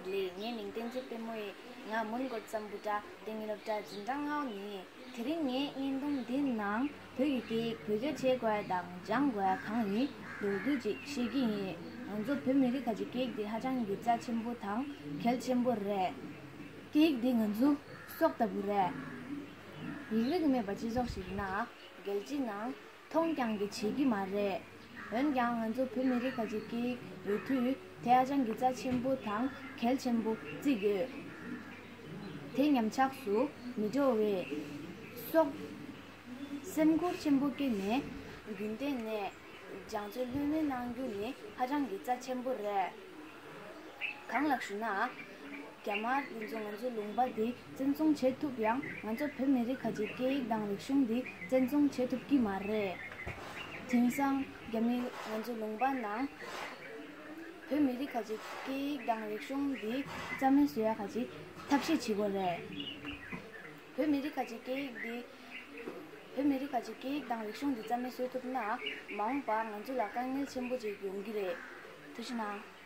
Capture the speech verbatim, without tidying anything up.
ལགས། ངའི་མིང་བསྟན་འཛིན་པད་མོ་ཡིན། ང་མོན་གྷོ་བསམ་ཕུ་ཏྲ་ཏིང་ངེ་སློབ་གྲྭ་འཛིན་གྲྭ་ལྔ་པ་ནས་ཡིན། དེ་རིང་ངའི་བརྙན་ཐུང་འདི་ནང་བོད་ཀྱི་སྐད་ཡིག་བོད་སྐད་བྱེད་དགོས་ཡ་དང་སྦྱང་དགོས་ཡ་གང་ཡིན་མདོར་བསྡུས་ཅིག་བཤད་ཀྱི་ཡིན། ང་ཚོ་བོད་མི་རིགས་ཁ་ཅིག་སྐད་ཡིག་འདི་ཧ་ཅང་གི་རྩ་ཆེན་པོ་དང་གལ་ཆེན་པོ་རེད། སྐད་ཡིག་འདི་ང་ཚོ་སྲོག་ལྟ་བུ་རེད། ཡིག་རིགས་མེད་པ་སྤྱི་ཚོགས་ཤིག་ན་རྒྱལ་སྤྱིའི་ནང་མཐོང་རྐྱང་གི་བྱེད་ཀྱི་མ་རེད། འོན་ཀྱང་ང་ཚོ་བོད་མི་རིགས་ཁ་ཅིག་སྐད་ཡིག་ཡོད་དུས་དེ་ཧ་ཅང་གི་རྩ་ཆེན་པོ་དང་གལ་ཆེན་པོ་བརྩི་དགོས། དེ་ཉམས་ཆག་སུ་མི་འགྲོ་བའི་སྲོག་སེམས་ཁུར་ཆེན་པོ་བསྐྱེད་ནས་རྒྱུན་གཏན་ནས་སྦྱང་བརྩོན་ལྷོད་མེད་གནང་རྒྱུ་ནི་ཧ་ཅང་གི་རྩ་ཆེན་པོ་རེད། གང་ལགས་ཞུ་ན། རྒྱ་དམར་འདི་ཚོ་ང་ཚོའི་ལུང་པ་འདི་བཙན་བཟུང་བྱེད་ཐུབ་ཡང་ང་ཚོ་བོད་མི་རིགས་ཁ་ཅིག་སྐད་ཡིག་དང་རིག་གཞུང་འདི་བཙན་བཟུང་བྱེད་ཐུབ་ཀྱི་མ་རེད། དེང་སང་རྒྱ་མི་ང་ཚོའི་ལུང་པ་ནང་བོད་མི་རིགས་ཁ་ཅིག་སྐད་ཡིག་དང་རིག་གཞུང་འདི་རྩ་མེད་བཟོ་ཡ་ཁ་ཅིག་ཐབས་ཤེས་བྱེད་དགོས་རེད། བོད་མི་རིགས་ཁ་ཅིག་སྐད་ཡིག་འདི་བོད་མི་རིགས་ཁ་ཅིག་སྐད་ཡིག་དང་རིག་གཞུང་འདི་རྩ་མེད་བཟོ་ཐུབ་ན་མ་འོངས་པར་ང་ཚོ་ལ་དཀའ་ངལ་ཆེན་པོ་ཅིག་ཡོང་གི་རེད། ཐུགས་རྗེ་གནང་།